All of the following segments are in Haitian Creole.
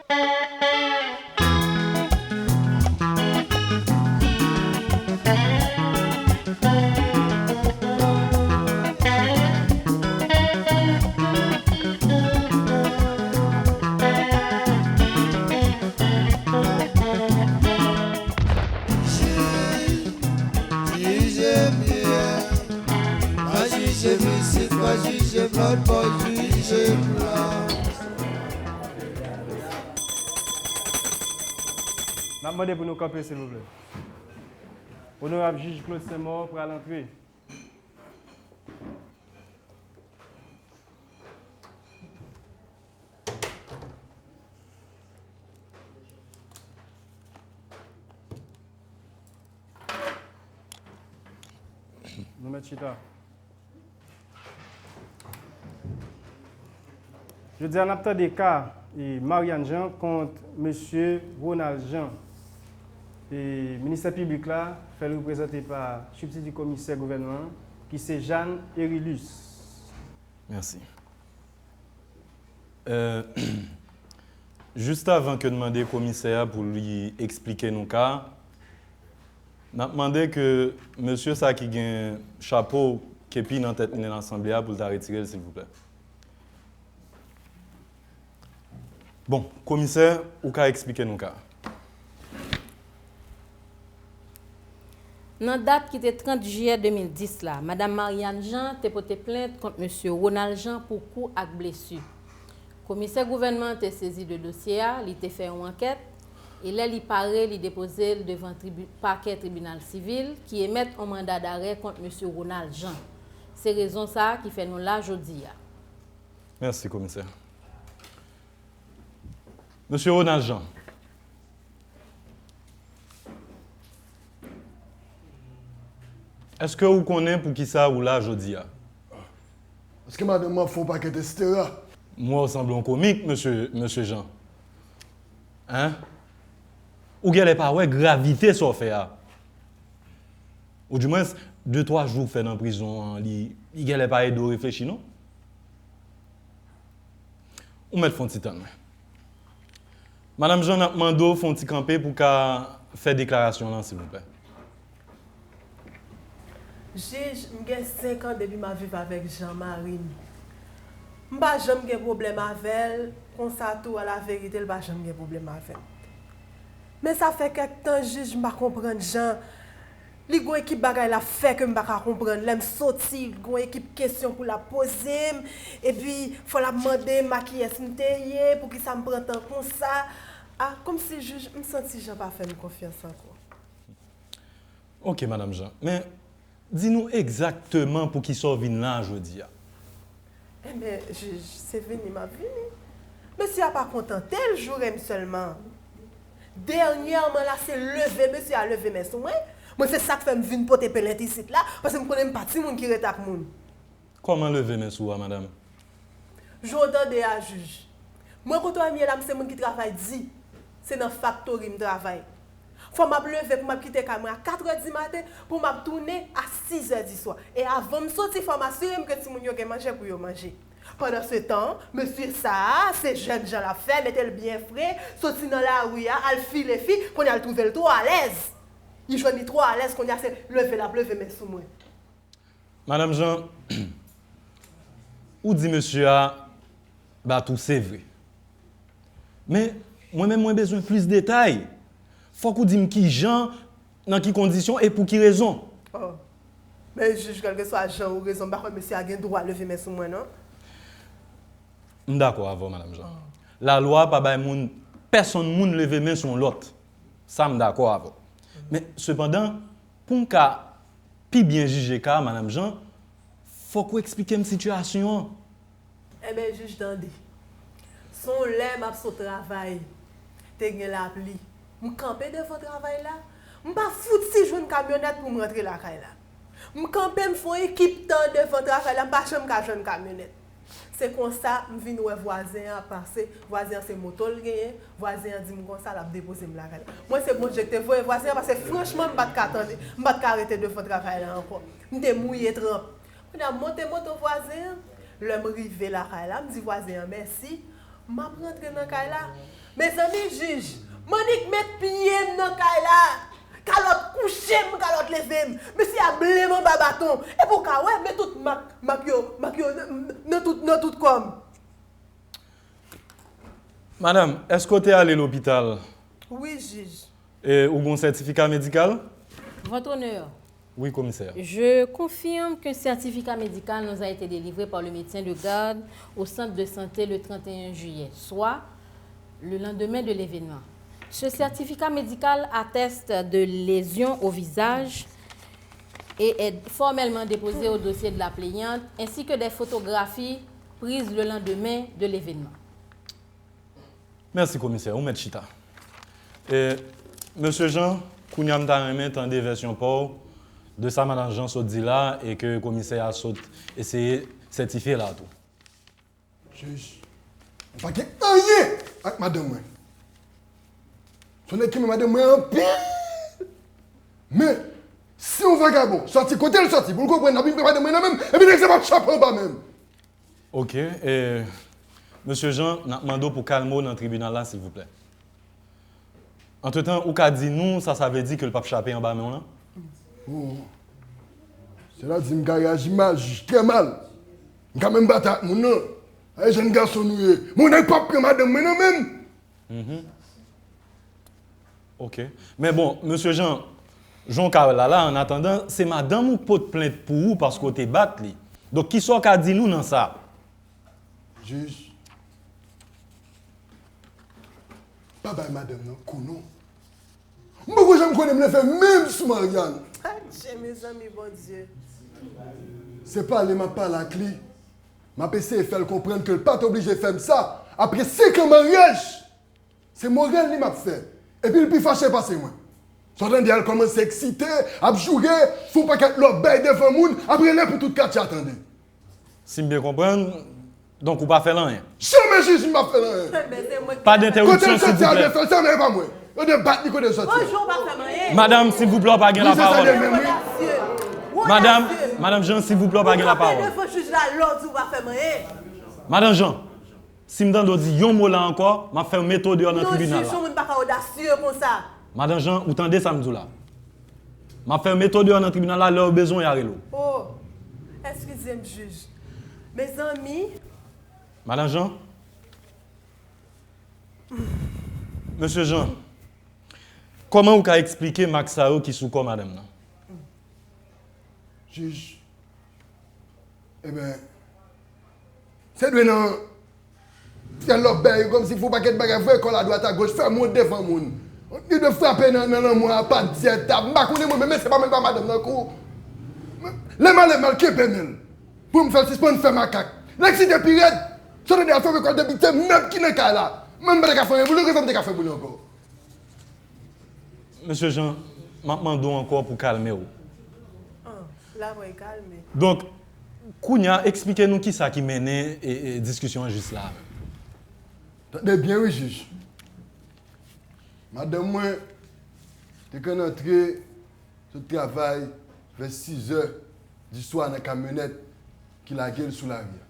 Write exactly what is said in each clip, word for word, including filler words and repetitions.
Jij, jije byen, pa jije m isit, pa jije m lòtbò, jije m la. N ap mande pou nou kanpe, silvouplè. Onorab jij Claude Saint-Maur pral antre. Nou mèt chita. Jodi a, n ap tande ka, e, Mariane Jean kont mesye Ronald Jean. E, ministè piblik la fè l reprezante pa sibtiti komisè gouvènman an, ki se Jeanne Erilus. Mèsi. Euh, jis avan ke n mande komisè a pou li eksplike nou ka a, n ap mande ke mesye sa ki gen chapo kepi nan tèt li nan Lasanble a pou l ta retire l, silvouplè. Bon, komisè, ou ka eksplike nou ka a. Nan dat ki te trant jiyè de mil dis la, Madam Mariane Jean te pote plent kont Mesye Ronald Jean pou kou ak blesi. Komisè gouvènman an te sezi de dosye a, li te fè yon ankèt, e lè li pare, li depoze l devan tribi-, pakè tribinal sivil ki emèt yon manda darè kont Mesye Ronald Jean. Se rezon sa a ki fè nou la jodi a. Mèsi, komisè. Mesye Ronald Jean, èske ou konnen poukisa ou la jodi a? Èske madanm mwen ap fè yon pakèt etsetera? M wè w sanble yon komik, mesye, mesye Jean. Hein? Ou genlè pa wè gravite sa w fè a. Oudimwens, de twa jou w fè nan prizon an, li, li genlè pa ede w reflechi, non? Ou mèt fè yon ti tann mwen. Madanm Jean, n ap mande w fè yon ti kanpe pou w ka fè deklarasyon w lan, silvouplè. Jij, m gen senk an depi m ap viv avèk Jean, mari m. M pa janm gen pwoblèm avè l, konsa tou, alaverite, l pa janm gen pwoblèm avè m. Men sa fè kèk tan, jij, m pa konprann Jean. Li gon ekip bagay l ap fè ke m pa ka konprann. Lè m soti, li gon ekip kesyon pou l ap poze m. Epi, fò l ap mande m a kiyès m te ye, poukisa m pran tan konsa. A, kòmsi jij, m santi Jean pa fè m konfyans ankò. Ok, Madanm Jean. Men, di nou egzakteman poukisa w vin la jodi a. Enben, jij, se vini m ap vini. Mesye a pa kontante l joure m sèlman. Dènyèman la, se leve mesye a leve men sou mwen. Mwen, se sa k fè m vin pote plent isit la, paske m konnen m pa timoun ki rete ak moun. Kòman leve men sou w a, madanm? Jan w tande a, jij. Mwen, kote w wè m ye la, m se moun ki travay di. Se nan faktori m travay. Fò m ap leve pou m ap kite kay mwen a katrè di maten, pou m ap tounen a sizè di swa. E avan m soti, fò m asire m ke timoun yo gen manje pou yo manje. Pandansetan, mesye sa a, se jèn jan l ap fè, mete l byen fre, soti nan lari a, al file fi, kounye a l twouve l twò alèz. Li jwenn li twò alèz, kounye a se leve l ap leve men sou mwen. Madanm Jean, ou di mesye a bat ou, se vre. Men, mwen menm, mwen bezwen plis detay. Fòk ou di m kijan, nan ki kondisyon e pou ki rezon. Oh. Men jij, kèlkeswa jan ou rezon, m pa kwè mesye a gen dwa leve men sou mwen, non. M dakò avè w, Madanm Jean. Lalwa pa bay moun, pèsonn moun leve men sou yon lòt. Sa, m dakò avè w. Men, sepandan, pou m ka pi byen jije ka a, Madanm Jean, fòk ou eksplike m sitiyasyon an. Enben, jij, tande. Se yon lè m ap sot travay, te gen lapli. M kanpe devan travay la. M pa fouti jwenn kamyonèt pou m rantre lakay la. M kanpe, m fè yon ekip tan devan travay la, m pa janm ka jwenn kamyonèt. Se konsa, m vin wè vwazen an ap pase. Vwazen an se moto l genyen. Vwazen an di m konsa, l ap depoze m lakay la. Mwen, se Bondye ki te voye vwazen an, paske franchman, m pa t ka tande, m pa t ka rete devan travay la ankò. M te mouye tranp. Kounye a, m monte moto vwazen an. Lè m rive lakay la, m di vwazen an mèsi. M ap rantre nan kay la. Mezanmi, jij, m annik met pye m nan kay la. Kalòt kouche m, kalòt leve m. Mesye a ble m anba baton. Epi w ka wè, men tout mak, mak yo, mak yo nan, nan tout, nan tout kò m. Madanm, èske w te ale lopital? Wi, jij. E ou gen yon sètifika medikal? Votre honneur, Wi, komisè. Je confirme qu'un certificat médical nous a été délivré par le médecin de garde au centre de santé le trente et un juillet, soit le lendemain de l'événement. Ce certificat médical atteste de lésions au visage et est formellement déposé au dossier de la plaignante, ainsi que des photographies prises le lendemain de l'événement. Mèsi, komisè. Ou mèt chita. E, mesye Jean, kounye a m ta renmen tande vèsyon pa w de sa madan Jean sot di la e ke komisè a sot eseye sètifye la tou. Jij, mwen pa gen anyen ak madanm mwen. Se yon nèg ki renmen madanm mwen anpil. Men, si yon vagabon sòti kote l sòti pou l konprann l ap vin pran madanm mwen nan men m, epi nèg sa p ap chape anba men m. Ok, e, mesye Jean, n ap mande w pou w kalme w nan tribinal la, silvouplè. Antretan, ou ka di nou sa sa vle di ke l p ap chape anba men w lan? Oh. Sètadi m ka reyaji mal, jij, trè mal. M ka menm batay ak moun nan. Ay, jèn gason nou ye. Men yon nèg p ap pran madanm mwen nan men m. Mhm. Ok. Men bon, mesye Jean, jan w ka wè l la, la, annatandan, se madanm ou k pot plent pou ou paske w te bat li. Donk, kisa w ka di nou nan sa? Jij, pa bay madanm nan kou non. M poko janm konnen m leve men m sou Marianne. Adje, mezanmi, Bondye. Se pale m ap pale ak li. M ap eseye fè l konprann ke l pa t oblije fè m sa. Apre senk an maryaj, se moral li m ap fè. Epi l pi fache pase mwen. Sa w tande a l kòmanse eksite, ap joure, fè yon pakèt lòbèy devan moun, ap rele pou tout katye a tande. Si m byen konprann, donk ou pa fè l anyen? Janmen, jij, m p ap fè l anyen. Pa d entèwipsyon, silvouplè. Kote l soti a, fè l, se anyen pa mwen. Yo te bat li kote l soti. Bonjou, ou pa fè m anyen. Madanm, silvouplè, w pa gen lapawòl. Odasye. Madanm, Madanm Jean, silvouplè, w pa gen lapawòl. Devan jij la, lè w di ou pa fè m anyen. Madanm Jean, si m tande w di yon mo la ankò, m ap fè w mete w deyò nan tribinal la. Non, jij, yon moun pa ka odasye konsa. Madan Jean, ou tande sa m di w la? M ap fè w mete w deyò nan tribinal la, lè yo bezwen w, y a rele w. Oh, eskize m, jij. Mezanmi. Madan Jean? Mesye Jean, kòman ou ka eksplike mak sa yo ki sou kò madanm nan? Jij, Ebyen, se dwe nan fè lòbèy kòmsi fè yon pakèt bagay, voye kòl adwat agoch, fè mond devan moun. Li dwe frape nan, nan lanmò a pa dyèt, tab, m pa konnen mwen, men mesye pa mwen pa madanm nan kou. Lè m ale mal, kenbe men l. Pou m fè l sispann fè makak. L eksite pi rèd. Sa w tande a fè kòl depi se menm ki nan kay la. Menm m pa te ka fè anyen pou li, ki sa m te ka fè pou li ankò? Mesye Jean, m ap mande w ankò pou w kalme w. Ah, la mwen kalme. Donk, kounye a, eksplike nou kisa ki mennen e, e, diskisyon an jis la a menm. Tande byen wi, jij. Madanm mwen te konn antre sot travay vè sizè diswa nan kamyonèt ki lage l sou lari a.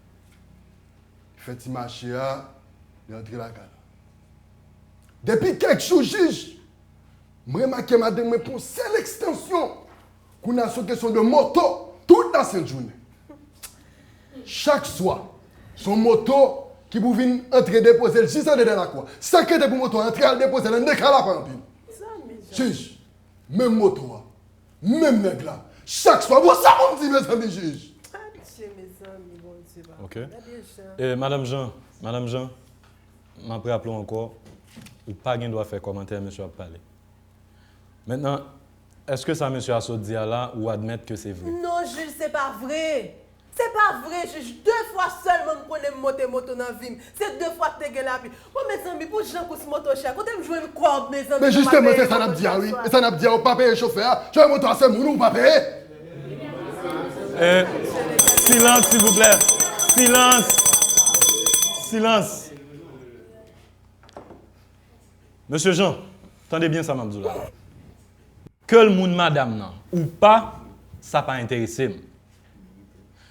Li fè ti mache a, li antre lakay la. Depi kèk jou, jij, m remake madanm mwen pran yon sèl ekstansyon. Kounye a, se yon kesyon de moto tout lasent jounen. Chak swa, se yon moto ki pou vin antre depoze l jis anndan lakou a. Sa k rete pou moto a antre al depoze l anndan kay la pa anpil. Jij, menm moto a, menm nèg la. Chak swa, bon, sa pou m di, mezanmi, jij? Adje, mezanmi, Bondye, papa. Ok. Gade jan. E, Madanm Jean, Madanm Jean, m ap raple w ankò, ou pa gen dwa fè kòmantè, mesye ap pale. Mentnan, èske sa mesye a sot di a la, ou admèt ke se vre? Non, jij, se pa vre. Se pa vre, jij. De fwa sèlman m konnen m monte moto nan vi m. Se de fwa k te gen lavi. Bon, mezanmi, pou jan kous moto chè, kote m jwenn kòb, mezanmi? Men jisteman, se sa n ap di a, wi. E sa n ap di a, ou pa peye chofè a. Chofè moto a, se moun ou pa peye. Eh, silans, silvouplè. Silans. Silans. Mesye Jean, tande byen sa m ap di w la. Ke l moun madanm nan ou pa, sa pa enterese m.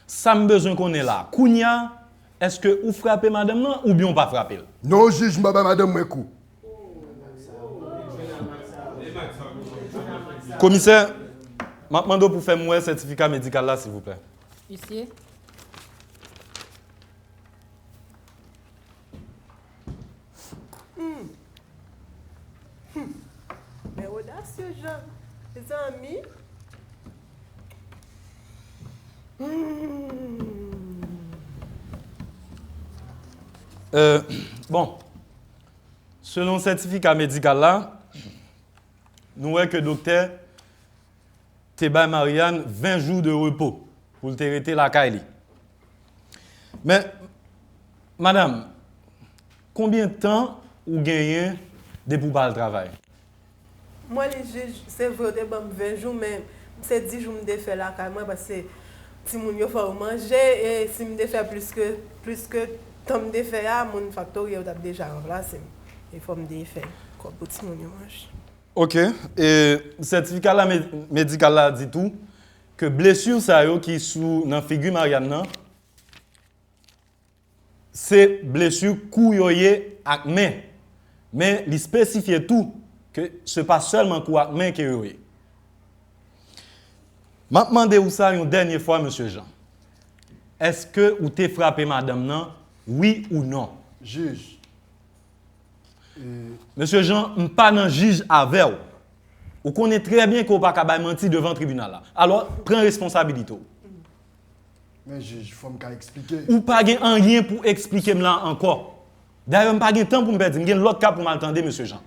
Sa m bezwen konnen la, kounye a, Èske ou frape madanm nan oubyen ou pa frape l? Non, jij, m pa bay madanm mwen kou. Komisè, m ap mande w pou fè m wè sètifika medikal la, silvouplè. Huissier. Hmm. Hmm. Men odasye Jan, mezanmi. Hmm. Euh, bon, selon sètifika medikal la, nou wè ke doktè te bay Marianne ven jou de repo pou l te rete lakay li. Men, madanm, konbyen tan ou genyen depi w pa al travay? Mwen, li jij, se vre, yo te ban m ven jou, men se dis jou m te fè lakay mwen, paske timoun yo fò yo manje, e si m te fè plis ke, plis ke tan m te fè a, moun faktori yo t ap deja ranplase m. E fò m te fè kòb pou timoun yo manje. Ok, e sètifika la me-, medikal la di tou ke blesi sa yo ki sou, nan figi Marianne nan, se blesi kou yo ye ak men. Men li espesifye tou ke se pa sèlman kou ak men ke yo ye. M ap mande w sa yon dènye fwa, mesye Jan. Èske ou te frape madanm nan, wi ou non? Jij. E mesye Jan, m pa nan jij avè w. Ou konnen trè byen ke w pa ka bay manti devan tribinal la. Alò, pran responsabilite w. Men jij, fò m ka eksplike. Ou pa gen anyen pou eksplike m la ankò. Dayè, m pa gen tan pou m pèdi. M gen lòt ka pou m al tande, mesye Jan.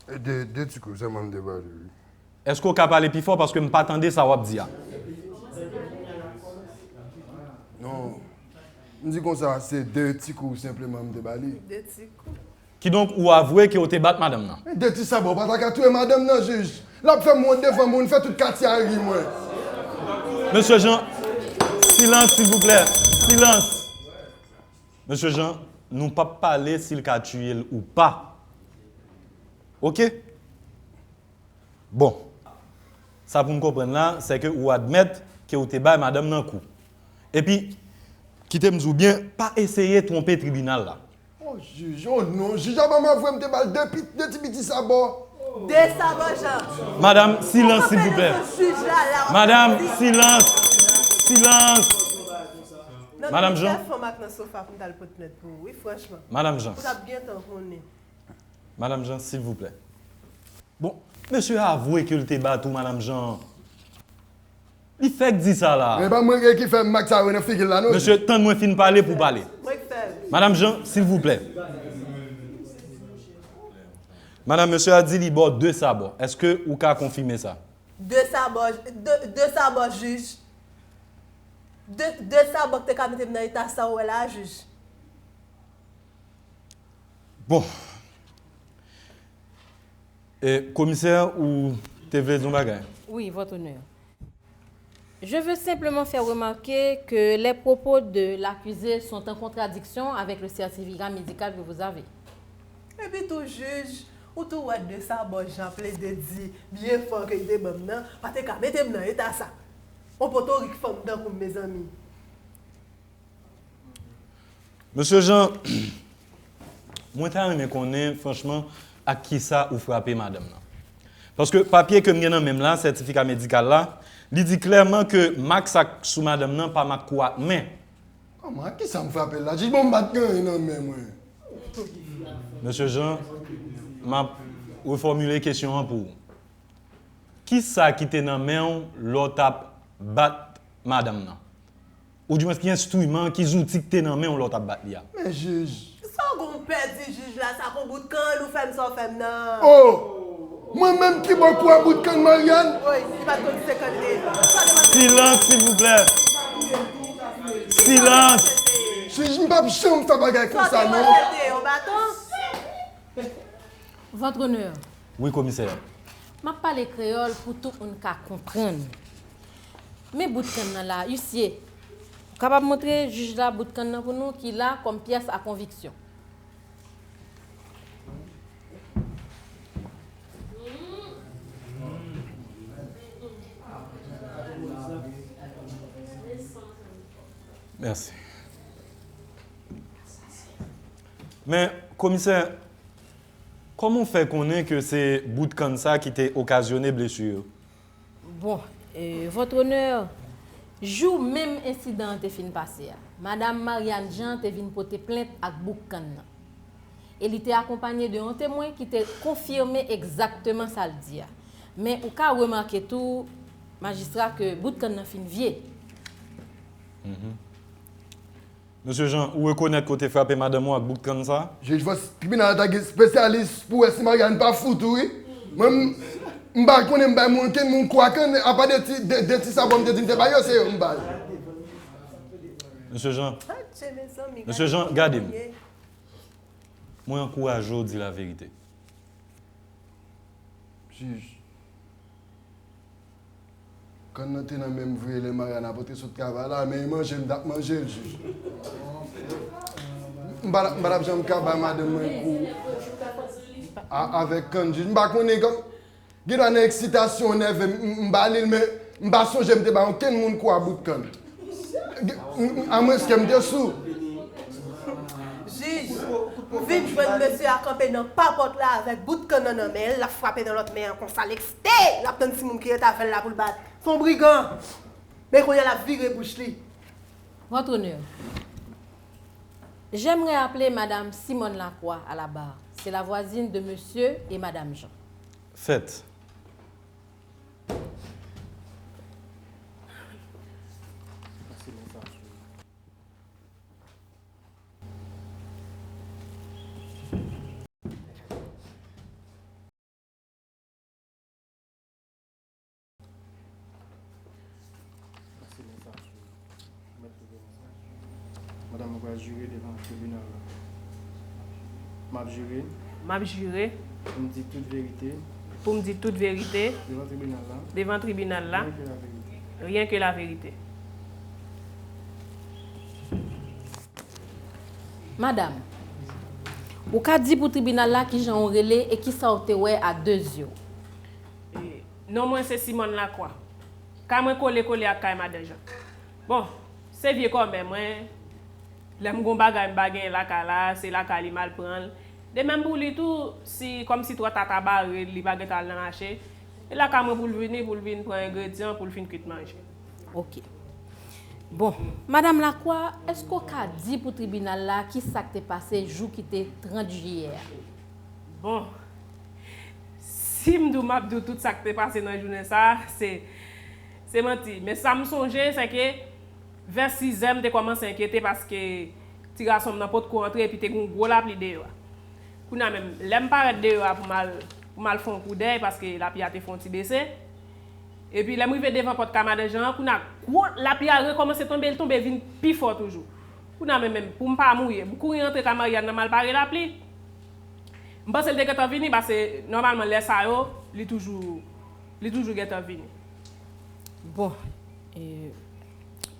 E de, de ti kou sèlman m te ba li, wi. Èske w ka pale pi fò paske m pa tande sa w ap di a? Non. M di konsa, se de ti kou senpleman m te ba li. De ti kou. Kidonk, ou avwe ke w te bat madanm nan? Men de ti sabò pa ta ka touye madanm nan, jij. L ap fè m wont devan moun, fè tout katye a ri mwen. Mesye Jan, silans, silvouplè. Silans. Mesye Jan, nou p ap pale si l ka tiye l ou pa. Oke? Bon. Sa pou n konprann la, se ke ou admèt ke ou te bay madanm nan kou. Epi, kite m di w byen, pa eseye twonpe tribinal la. O jij, o non, jij a ban m avwe, m te ba l de pi-, de ti piti sabò. De sabò, Jan. Madanm, silans, silvouplè. Ou kanpe devan jij la, la, w ap di. Madanm, silans. Silans. Madanm Jan. Nan tout tèt fanm ak nan sofa pou m t al pot plent pou ou, wi, franchman. Madanm Jan. Ou t ap gentan konnen. Madanm Jan, silvouplè. Bon, mesye a avwe ke l te bat ou, Madanm Jan. Li fèk di sa la. Men pa mwen ki fè mak sa yo nan figi l la, non. Mesye, tann mwen fin pale pou w pale. Mwen k fè l. Madanm Jan, silvouplè. Madanm, mesye a di li ba w de sabò. Èske ou ka konfime sa? De sabò, de, de sabò, jij. De, de sabò k te ka mete m nan eta sa ou wè la, jij. Bon. E, komisè, ou te vle di yon bagay? Oui, votre honneur. Je veux simplement faire remarquer que les propos de l'accusé sont en contradiction avec le certificat médical que vous avez. Epi tou, jij, ou tou wè de sabò Jan plede di byen fò ke l te ban m nan, pa te ka mete m nan eta sa. On potorik fanm tankou m, mezanmi. Mesye Jan, mwen ta renmen konnen, franchman, ak kisa ou frape madanm nan. Paske papye ke m gen nan men m la, sètifika medikal la, li di klèman ke mak sa k sou madanm nan pa mak kou ak men. Kòman, ak kisa m frape l la? Jij, bon, m pa t gen anyen nan men mwen. Mesye Jan, m ap refòmile kesyon an pou ou. Kisa ki te nan men w lè w t ap bat madanm nan? Oudimwens, ki enstriman, ki zouti ki te nan men w lè w t ap bat li a? Men jij. Sa w gon pèdi jij la, sa kon bout kann ou fè m sa w fè m nan. O! Mwen menm ki bò kou a bout kann Marianne? Wi, li pa t konn se kann li. Silans, silvouplè. Silans. Jij, m p ap janm fè bagay konsa, non. Yon baton. Votre honneur. Wi, komisè. M ap pale kreyòl pou tout moun ka konprann. Men bout kann nan la, isye. Ou kapab montre jij la bout kann nan pou nou ki la kòm pyès a konviksyon. Mèsi. Men, komisè, kòman w fè konnen ke se bout kann sa ki te okazyone blesi yo? Bon, euh, Votre Honneur, jou menm ensidan an te fin pase a, Madanm Mariane Jean te vin pote plent ak bout kann nan. E li te akonpanye de yon temwen ki te konfime egzakteman sa l di a. Men ou ka remake tou, majistra, ke bout kann nan fin vye. Mesye Jean, ou rekonèt ke w te frape madanm ou ak bout kann sa? Jij, fò tribinal la ta gen espesyalis pou wè si Mariane pa fou tou, wi. Mwen, m, m pa konnen m bay moun, kenn moun kou ak kann, apa de ti, de, de ti sabò m te di m te bay yo, se yo m bay. Mesye Jean, Mesye Jean, gade m. Mwen ankouraje w di laverite. Jij, kann nan te nan men m vre lè Mariane ap antre sot travay la, men e manje m t ap manje l, jij. M pa, m pa t ap janm ka bay madanm mwen kou a, avèk kann, jij. M pa konnen kòm, gendwa nan eksitasyon, nève m, m, m ba li l, men m pa sonje m te bay okenn moun kou a bout kann. Amwenske m te sou. Jij, m vin jwenn mesye a kanpe nan pa pòt la avèk bout kann nan nan men l, l ap frape nan lòt men an konsa, l eksite, l ap tann timoun ki ret avè l la pou l bat. Se yon brigan. Men kounye a l ap vire bouch li. Votre Honneur, j'aimerais appeler Madame Simone Lacroix à la barre. C'est la voisine de Monsieur et Madame Jean. Fèt. Madanm, mwen pral jire devan tribinal la. M ap jire. M ap jire. Pou m di tout verite. Pou m di tout verite. Devan tribinal la. Devan tribinal la. Rien que la vérité. Rien que la vérité. Madanm, ou ka di pou tribinal la kijan w rele e kisa w te wè a de zye w? E, non mwen se Simone Lacroix. Kay mwen kole kole ak kay Madan Jan. Bon, se vye kòmè mwen. Lè m gon bagay m pa genyen lakay la, se lakay li m al pran l. De menm pou li tou, si kòmsi twò ta ta bare l, li pa gentan al nan mache, e lakay mwen pou l vini, pou l vin pran engredyan, pou l fin kwit manje. Ok. Bon, Madanm Lacroix, èske w ka di pou tribinal la kisa k te pase jou ki te trant jiyè a? Bon, si m di w m ap di w tout sa k te pase nan jounen sa a, se, se manti. Men sa m sonje, se ke vè sizè m te kòmanse enkyete paske ti gason m nan potko antre epi te gen yon gwo lapli deyò a. Kounye a menm, lè m parèt deyò a pou m al, pou m al fè yon koudèy paske lapli a te fè yon ti bese. Epi lè m rive devan pòt kay Madan Jan an, kounye a gwo lapli a rekòmanse tonbe, l tonbe vin pi fò toujou. Kounye a menm, menm pou m pa mouye, m kouri antre kay Mariane nan m al pare lapli. M panse l te gentan vini, paske nòmalman lè sa yo, li toujou, li toujou gentan vini. Bon, e,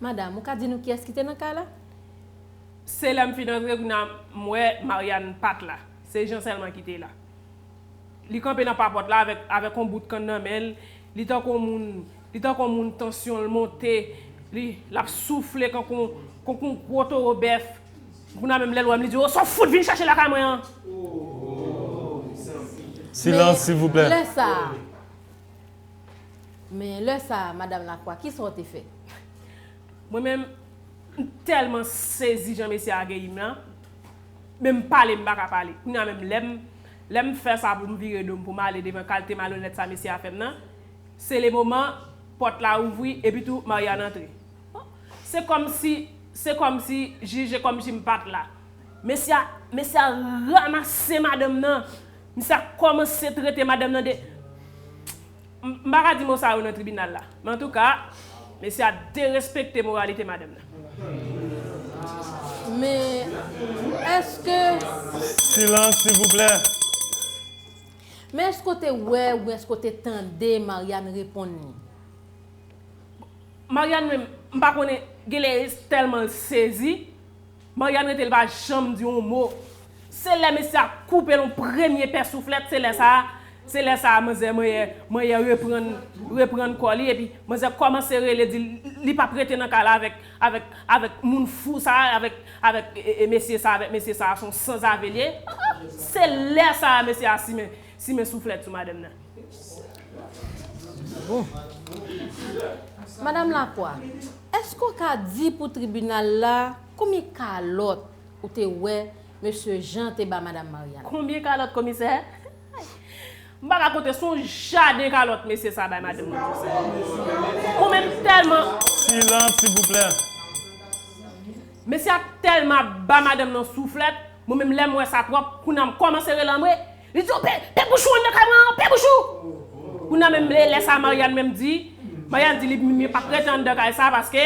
madanm, ou ka di nou kiyès ki te nan kay la? Se lè m fin antre, kounye a m wè Mariane pa t la. Se Jan sèlman ki te la. Li kanpe nan pa pòt la avèk, avèk yon bout kann nan men l. Li tankou yon moun, li tankou yon moun tansyon l monte. Li, l ap soufle kankou, kankou yon gwo towo bèf. Kounye a menm lè l wè m, li di, "O, sa w fout vin chèche lakay mwen an?" Silans, silvouplè. Lè sa a, men lè sa a, Madanm Lacroix, kisa w te fè? Mwen menm, m tèlman sezi jan mesye a akeyi m lan, men m pale, m pa ka pale. Kounye a menm, lè m, lè m fè sa pou m vire do m, pou m ale devan kalite malonèt sa mesye a fè m nan, se le moman pòt la ouvri, epi tou Mariane antre. Se kòmsi, se kòmsi, jij, se kòmsi m pa t la. Mesye a, mesye a ranmase madanm nan. Misye a kòmanse trete madanm nan de, m, m pa ka di mo sa yo nan tribinal la. Men antouka, mesye a derespekte moralite madanm nan. Men, èske Silans, silvouplè. Men èske w te wè oubyen èske w te tande Mariane reponn li? Mariane menm, m pa konnen, genlè tèlman l sezi, Mariane rete, l pa janm di yon mo. Se lè mesye a koupe l yon premye pè souflèt, se lè sa a, Se lè sa a, manzè, manzè, manzè reprann, reprann kò li, epi manzè kòmanse rele, di li p ap rete nan kay la avèk, avèk, avèk moun fou sa a, avèk, avèk, e, e, e, mesye sa a, avèk mesye sa a, se yon sanzave li ye. Se lè sa a, mesye a simen, simen souflèt sou madanm nan. Bon. Madanm Lacroix, èske w ka di pou tribinal la konbyen kalòt ou te wè mesye Jean te ba madanm Mariane? Konbyen kalòt, komisè? M pa ka konte, se yon jaden kalòt mesye sa a bay madanm nan, komisè. Mwen menm tèlman. Silans, silvouplè. Mesye a tèlman ba madanm nan souflèt, mwen menm lè m wè sa twòp, kounye a m kòmanse rele anmwe. Li di, "O, pe, pe bouch ou anndan kay mwen an, pe bouch ou!" Kounye a menm lè, lè sa a Mariane menm di, Mariane di li, li p ap rete anndan kay sa a paske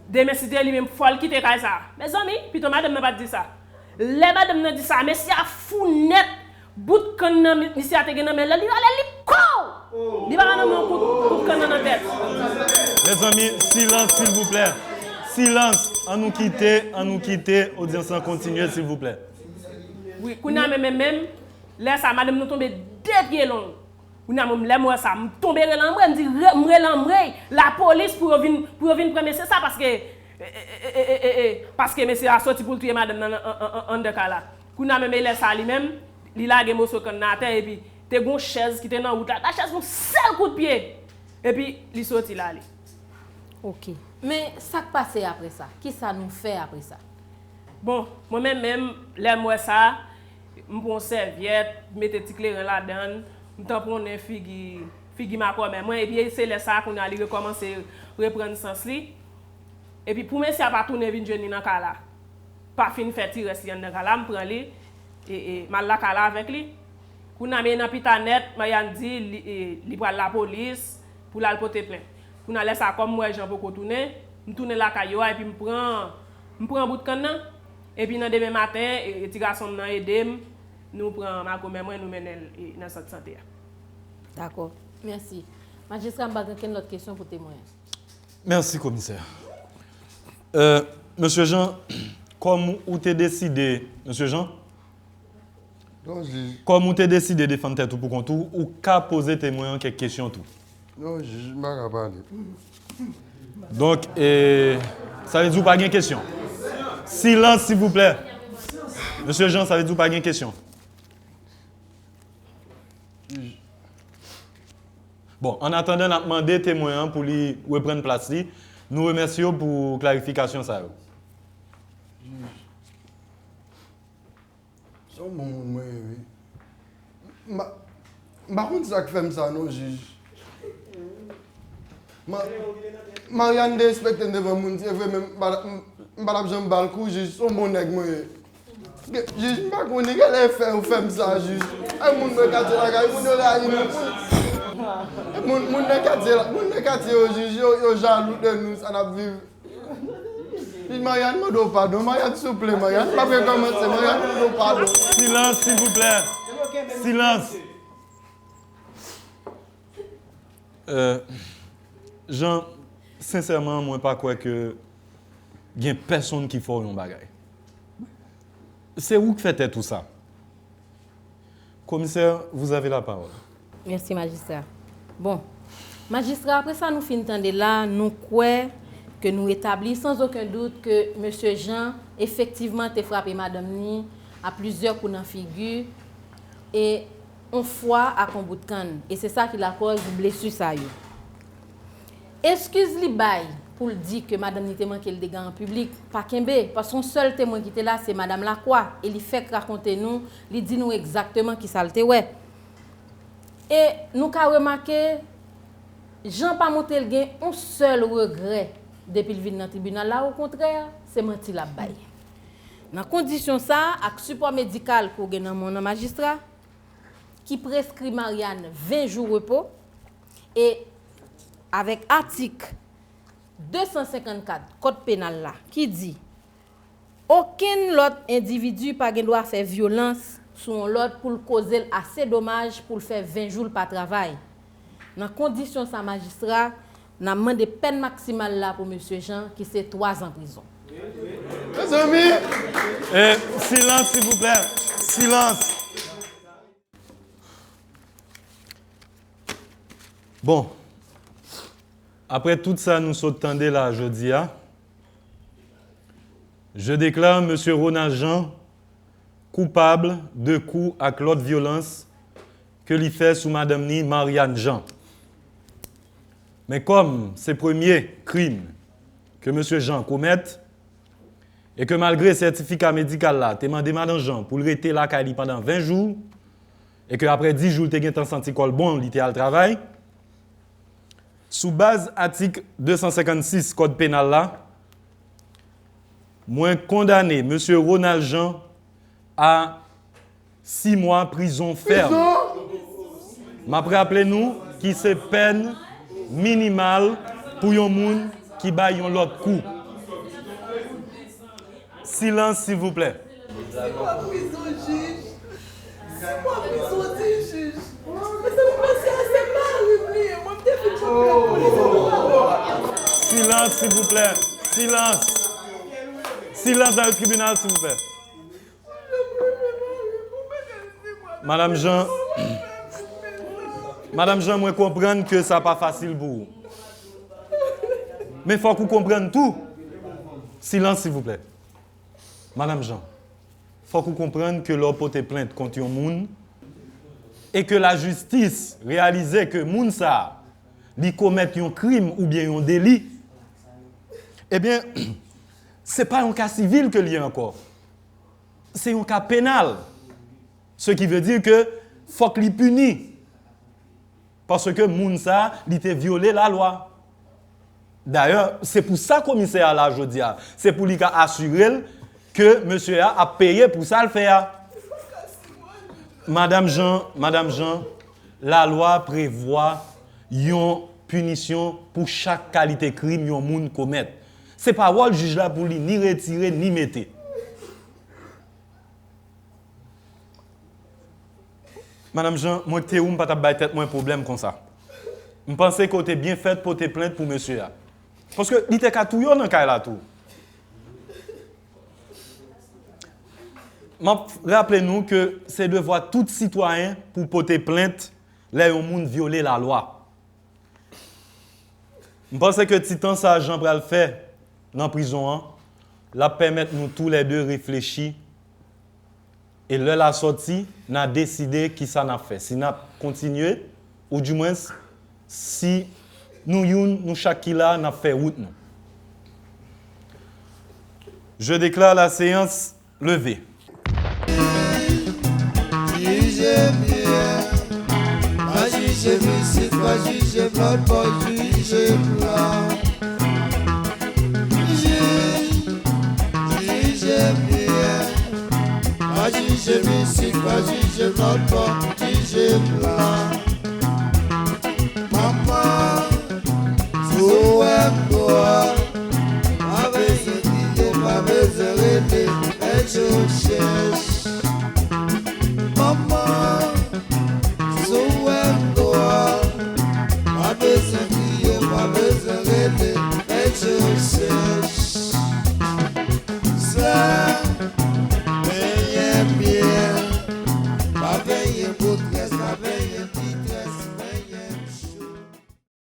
demen si Dye li menm fò l kite kay sa a. Mezanmi, pito madanm nan pa t di sa. Lè madanm nan di sa, mesye a fou nèt. Bout kann nan misye a te gen nan men l la, li rale li kow! Li pa ka nan men yon kout, kout kann nan nan tèt. Mezanmi, silans, silvouplè. Silans! An nou kite, an nou kite odyans lan kontinye, silvouplè. Wi, kounye a menm, menm, menm, lè sa a, madanm nan tonbe de pye long. Kounye a menm, lè m wè sa, m tonbe rele anmwe, m di, re, m rele anmwe, lapolis pou yo vin, pou yo vin pran mesye sa, paske, e, e, e, e, e, e, paske mesye a soti pou l touye madanm nan an, an, an, anndan kay la. Kounye a menm, e lè sa a li menm, li lage moso kann nan atè, epi te gen yon chèz ki te nan wout la, l ba chèz yon sèl kout pye, epi li soti l ale. Ok. Men, sa k pase apre sa? Kisa nou fè apre sa? Bon, mwen menm, menm, lè m wè sa, m pran yon sèvyèt, m mete ti kleren ladan l, m tanponnen figi, figi makòmè mwen, epi se lè sa a, kounye a, li rekòmanse reprann sans li. Epi pou mesye a pa tounen vin jwenn li nan kay la, pa fin fè ti rès li anndan kay la, m pran li, e, e, m al lakay la avèk li. Kounye a, men nan pita nèt, Mariane di li, e, li pral lapolis pou l al pote plent. Kounye a, lè sa a, kòm m wè Jean poko tounen, m tounen lakay yo a, epi m pran, m pran bout kann nan. Epi nan demen maten, e, e, ti gason m nan ede m, nou pran makomè mwen, nou mennen l, e, nan sant sante a. Dakò. Mèsi. Majistra, m pa gen okenn lòt kesyon pou temwen an. Mèsi, komisè. Euh, mesye Jean, kòm ou te deside, mesye Jean, Non, jij. Kòm ou te deside defann tèt ou pou kont ou, ou ka poze temwen an kèk kesyon tou. Non, jij, m pa ka pale. Donk, e, sa vle di ou pa gen kesyon? Silans, silvouplè. Mesye Jean, sa vle di ou pa gen kesyon? Bon, an atandan, n ap mande temwen an pou li reprann plas li. Nou remèsye w pou klarifikasyon sa yo. Jij. Se yon bon moun mwen ye wi. M pa, m pa konn sa k fè m sa non jij. Ma, Mariane derespekte m devan moun, se vre, men m pa, m, m pa t ap janm ba l kou jij, se yon bon nèg mwen ye. Jij, m pa konnen kilè fè yo fè m sa jij. Ay moun nan katye lakay, moun yo rayi nou. Moun, moun, moun nan katye la, moun nan katye yo jij, yo, yo jalou de nou, sa n ap viv. Mariane mande w padon. Mariane, souple, Mariane. M ap rekòmanse. Mariane mande w padon. Silans, silvouplè. Silans. Euh, Jean, sensèman, mwen pa kwè ke gen pèsonn ki fè w yon bagay. Se ou k fè tèt ou sa. Commissaire, vous avez la parole. Mèsi, majistra. Bon, majistra, apre sa nou fin tande la, nou kwè ke nou etabli sans aucun doute ke mesye Jean efektivman te frape madanm ni a plizyè kou nan figi e yon fwa ak yon bout kann. E se sa ki lakòz blesi sa yo. Eskiz li bay pou l di ke madanm ni te manke l dega an piblik, pa kenbe, paske yon sèl temwen ki te la, se madanm Lacroix, e li fèk rakonte nou, li di nou egzakteman kisa l te wè. E nou ka remake, Jean pa montre l gen yon sèl regrè depi l vin nan tribinal la, okontrè, se manti l ap bay. Nan kondisyon sa a, ak sipò medikal ke w gen nan men w nan majistra, ki preskri Mariane ven jou repo, e avèk atik de san senkannkat Kòd Penal la ki di, okenn lòt endividi pa gen dwa fè vyolans sou yon lòt pou l koze l ase domaj pou l fè ven jou l pa travay. Nan kondisyon sa, majistra, n ap mande pèn maksimal la pou mesye Jean, ki se twazan prizon. Mezanmi! E, silans, silvouplè. Silans. Bon, apre tout sa nou sot tande la jodi a, je déclare Mesye Ronald Jean coupable de kou ak lòt vyolans ke li fè sou madanm ni Mariane Jean. Men kòm se premye krim ke Mesye Jean komèt, e ke malgre sètifika medikal la te mande madan Jean pou l rete lakay li pandan ven jou, e ke apre dis jou l te gentan santi kò l bon, li te al travay, sou baz atik de san senkannsis Kòd Penal la, mwen kondane Mesye Ronald Jean a sis mwa prizon fèm. M ap raple nou ki se pèn minimal pou yon moun ki bay yon lòt kou. Silans, silvouplè. Sis mwa prizon, jij. Sis mwa prizon, di jij. Mezanmi, mesye a se mari m li ye. Mwen, m te fin pran plent pou li, se pou mari m. Silans, silvouplè. Silans. Silans nan tribinal, silvouplè. Madanm Jean, Madanm Jean, mwen konprann ke sa pa fasil pou ou. Men fòk ou konprann tou. Silans, silvouplè. Madanm Jean, fòk ou konprann ke lè w pote plent kont yon moun, e ke lajistis reyalize ke moun sa a, li komèt yon krim oubyen yon deli, ebyen, se pa yon ka sivil ke l ye ankò. Se yon ka penal. Ce qui veut dire que fòk li pini. Paske moun sa, li te vyole lalwa. Dayè, se pou sa komisè a la jodi a. Se pou li ka asire l ke mesye a ap peye pou sa l fè a. Madanm Jean, Madanm Jean, lalwa prevwa yon pinisyon pou chak kalite krim yon moun komèt. Se pa wòl jij la pou li ni retire, ni mete. Madanm Jean, mwen te ou, m pa t ap bay tèt mwen pwoblèm konsa. M panse ke w te byen fèt pote plent pou mesye a. Paske li te ka touye w nan kay la tou. M ap raple nou ke se devwa tout sitwayen pou pote plent lè yon moun vyole lalwa. M panse ke ti tan sa Jean pral fè nan prizon an, l ap pèmèt nou toulède reflechi. E lè l a sòti, n a deside kisa n ap fè. Si n ap kontinye, oudimwens, si nou youn, nou chak ki la, n ap fè wout nou. Je déclare la séance levée. Jije Pyè, pa jije pisit, pa jije lòt bò, jije m la. Jij, jije Pyè, pa jije pisit, pa jije lòt bò, jije m la.